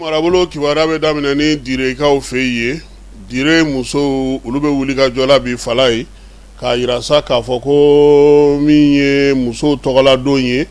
Marabolo kibaruya bɛ daminɛ ni Direkaw fɛ yen. Dire musow, olu bɛ wuli ka jɔ la bi Falaye, k'a jira sa k'a fɔ ko min ye musow tɔgɔladon ye,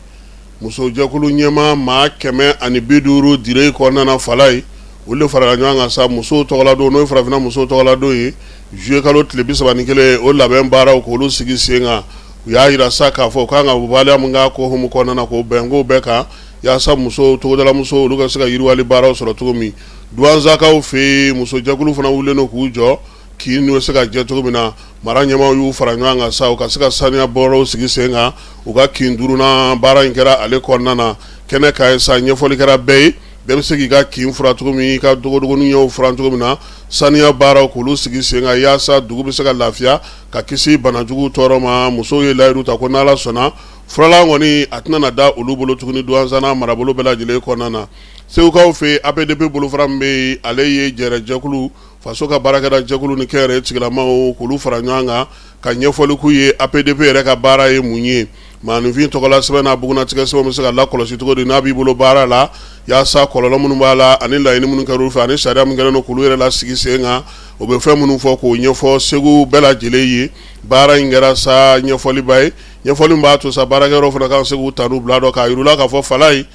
musojɛkulu ɲɛmaa maa 150 Dire kɔnɔna na Falaye, olu de farala ɲɔgɔn kan sa musow tɔgɔladon, n'o ye farafinna musow tɔgɔladon ye, juillet kalo tile 31, o labɛn baaraw k'olu sigi sen kan. U y'a jira sa k'a fɔ u kan ka waleya min k'a ko hukumu kɔnɔna na, k'o bɛn k'o bɛɛ kan, yaasa musow, togodala musow, olu ka se ka yiriwali baaraw sɔrɔ cogo min. Duwanzakaw fɛ yen, musojɛkulu fana wulilen don k'u jɔ kin bɛ se ka jɛ cogo min na. Mara ɲɛmaaw y'u fara ɲɔgɔn kan sa, u ka se ka saniya baaraw sigi sen kan u ka kin duurunan. Baara in kɛra ale kɔnɔna na kɛnɛ kan sa, ɲɛfɔli kɛra bɛɛ ye, bɛɛ bɛ se k'i ka kin furan cogo min, i ka dogodogonin ɲɛw furan cogo min na, saniya baaraw k'olu sigi sen kan, yaasa dugu bɛ se ka lafiya ka kisi banajugu tɔɔrɔ ma. Musow ye layidu ta ko n'Ala sɔnna, furalan kɔni a tɛna na da olu bolo tuguni Duwanza n'a marabolo bɛɛ lajɛlen kɔnɔna na. Segukaw fɛ, APDP bolofara min bɛ yen, ale ye jɛrɛjɛkulu, faso ka baarakɛda jɛkulu ni kɛnyɛrɛye tigilamaw k'olu fara ɲɔgɔn kan ka ɲɛfɔli k'u ye APDP yɛrɛ ka baara ye mun ye, maaninfin tɔgɔla sɛbɛn n'a bugunnatigɛ sɛbɛn bɛ se ka lakɔlɔsi cogo di n'a b'i bolo baara la, yaasa kɔlɔlɔ minnu b'a la ani laɲini minnu kɛra u fɛ ani sariya min kɛlen don k'olu yɛrɛ lasigi sen kan, o bɛ fɛn minnu fɔ k'o ɲɛfɔ Segu bɛɛ lajɛlen ye. Baara in kɛra sa ɲɛfɔliba ye, ɲɛfɔli min b'a to sa baarakɛyɔrɔ fana kan se k'u tanu bila dɔn, k'a yir'u la k'a fɔ Falaye,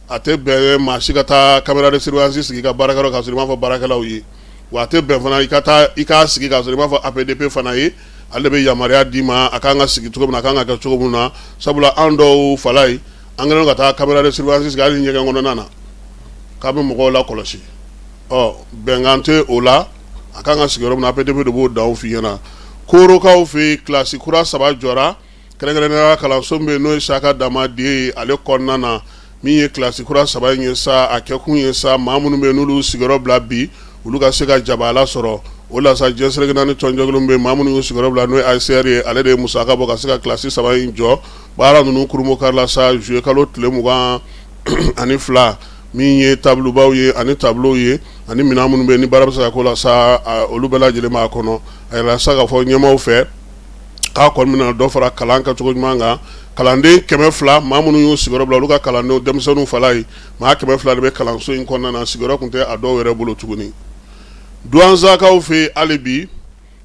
a tɛ bɛn maa si ka taa caméra de surveillance sigi i ka baarakɛyɔrɔ k'a sɔrɔ i m'a fɔ baarakɛlaw ye, wa a tɛ bɛn fana i ka taa i k'a sigi k'a sɔrɔ i m'a fɔ APDP fana ye, ale de bɛ yamaruya d'i ma a kan ka sigi cogo min na, a kan ka kɛ cogo min na. Sabula an dɔw Falaye, an kɛlen ka taa caméra de surveillance sigi hali ɲɛgɛn kɔnɔna na k'a bɛ mɔgɔw lakɔlɔsi. Ɔ bɛnkan tɛ o la, a kan ka sigi yɔrɔ min na, APDP de b'o danw f'i ɲɛna. Korokaw fɛ yen, kilasi kura saba jɔra, kɛrɛnkɛrɛnnenya kalanso min bɛ yen n'o ye Saka Dama de ye, ale kɔnɔna na. Min ye kilasi kura saba in ye sa, a kɛkun ye sa maa minnu bɛ yen n'olu sigiyɔrɔ bila bi, olu ka se ka jabaala sɔrɔ. O la sa, diɲɛ seleke naani tɔnjɛkulu bɛ yen, maa minnu y'u sigiyɔrɔ bila, n'o ye ACR ye, ale de ye musaka bɔ ka se ka kilasi saba in jɔ. Baara ninnu kurunbonkarila sa juillet kalo tile 22. Min ye tableaubaw ye ani tableauw ye ani minɛn minnu bɛ yen ni baara bɛ se ka k'o la sa, olu bɛɛ lajɛlen b'a kɔnɔ. A yirala sa k'a fɔ ɲɛmaaw fɛ k'a kɔni bɛna dɔ fara kalan kɛcogo ɲuman kan. Kalanden 200, maa minnu y'u sigiyɔrɔ bila, olu ka kalandenw, denmisɛnninw Falaye, maa 200 de bɛ kalanso in kɔnɔna na. Sigiyɔrɔ tun tɛ a dɔw yɛrɛ bolo tuguni. Duwanzakaw fɛ yen hali bi,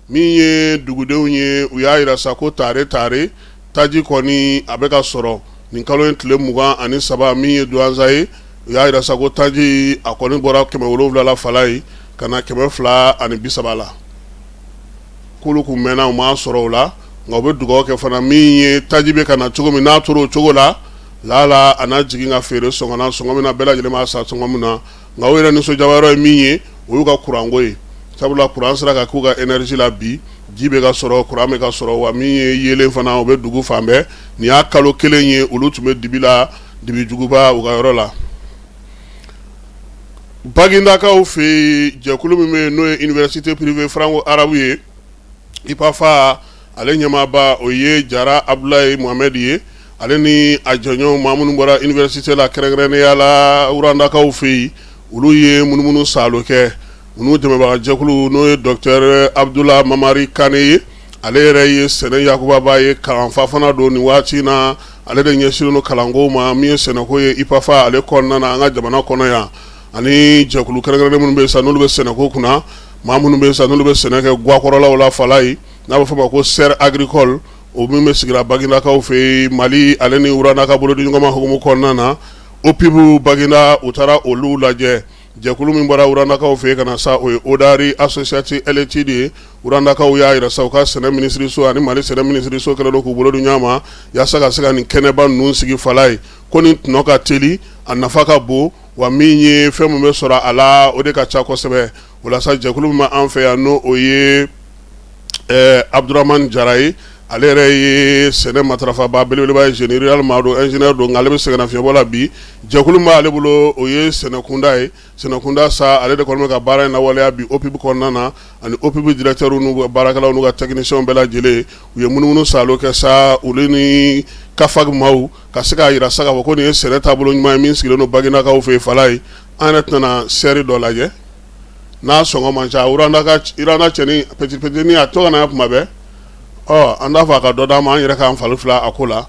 min ye dugudenw ye, u y'a yira sa ko tare tare taji kɔni a bɛ ka sɔrɔ nin kalo in tile 23. Min ye Duwanza ye, u y'a yira sa ko taji a kɔni bɔra 700 la Falaye ka na 230 la. K'olu kun mɛnna u m'a sɔrɔ o la, nka u bɛ dugawu kɛ fana, min ye taji bɛ ka na cogo min, n'a tora o cogo la, lala a na jigin ka feere sɔngɔ na, sɔngɔ min na bɛɛ lajɛlen b'a san sɔngɔ min na. Nka u yɛrɛ nisɔndiyaba yɔrɔ ye min ye, o y'u ka kuranko ye, sabula kuran sera ka k'u ka énergie la bi, ji bɛ ka sɔrɔ, kuran bɛ ka sɔrɔ, wa min ye yeelen fana, o bɛ dugu fan bɛɛ. Nin y'a kalo kelen ye olu tun bɛ dibi la, dibi juguba u ka yɔrɔ la. Bagindakaw fɛ yen, jɛkulu min bɛ yen n'o ye université privée franco-arabe ye, IPAFA, ale ɲɛmaaba o ye Jara Abudulayi Mohamɛdi ye. Ale ni a jɛɲɔgɔn maa minnu bɔra université la, kɛrɛnkɛrɛnnenya la Rwandakaw fɛ yen, olu ye munumunu saalo kɛ. U n'u dɛmɛbaga jɛkulu, n'o ye docteur Abudula Mamari Kane ye, ale yɛrɛ ye sɛnɛ yakubaba ye, kalanfa fana don nin waati in na, ale de ɲɛsinnen don kalanko ma, min ye sɛnɛko ye IPAFA ale kɔnɔna na an ka jamana kɔnɔ yan, ani jɛkulu kɛrɛnkɛrɛnnen minnu bɛ yen sa n'olu bɛ sɛnɛko kunna, maa minnu bɛ yen sa n'olu bɛ sɛnɛ kɛ gakɔrɔlaw la Falaye, n'a bɛ fɔ o ma ko serre agricole, o min bɛ sigira Bagindakaw fɛ yen. Mali ale ni Rwanda ka bolodiɲɔgɔnma hukumu kɔnɔna na, OPIB Baginda, u taara olu lajɛ. Jɛkulu min bɔra Rwandakaw fɛ yen ka na sa, o ye Odari Associate Ltd ye. Rwandakaw y'a yira sa u ka sɛnɛ minisiriso ani Mali sɛnɛ minisiriso kɛlen don k'u bolo di ɲɔgɔn ma yaasa ka se ka nin kɛnɛba ninnu sigi Falaye, ko nin tɔnɔ ka teli, a nafa ka bon, wa min ye fɛn min bɛ sɔrɔ a la, o de ka ca kosɛbɛ. O la sa, jɛkulu min b'an fɛ yan, n'o o ye Abudramani Jara ye, ale yɛrɛ ye sɛnɛ matarafaba belebeleba ye, génie rural maa don, ingénieur don, nka ale bɛ sɛgɛnnafiɲɛbɔ la bi. Jɛkulu min b'ale bolo, o ye sɛnɛkunda ye. Sɛnɛkunda sa, ale de kɔni bɛ ka baara in lawaleya bi OPIB kɔnɔna na, ani OPIB directeur n'u baarakɛlaw n'u ka techniciens bɛɛ lajɛlen. U ye munumunu saalo kɛ sa, olu ni CAFAG maaw, ka se k'a yira sa k'a fɔ ko nin ye sɛnɛ taabolo ɲuman ye min sigilen don Bagindakaw fɛ yen Falaye. An yɛrɛ tɛna serre dɔ lajɛ n'a sɔngɔ man ca. Rwanda cɛnin petit petit a to ka na kuma bɛɛ. Ɔ an t'a fɔ a ka dɔ d'an ma, an yɛrɛ k'an fali fila a ko la.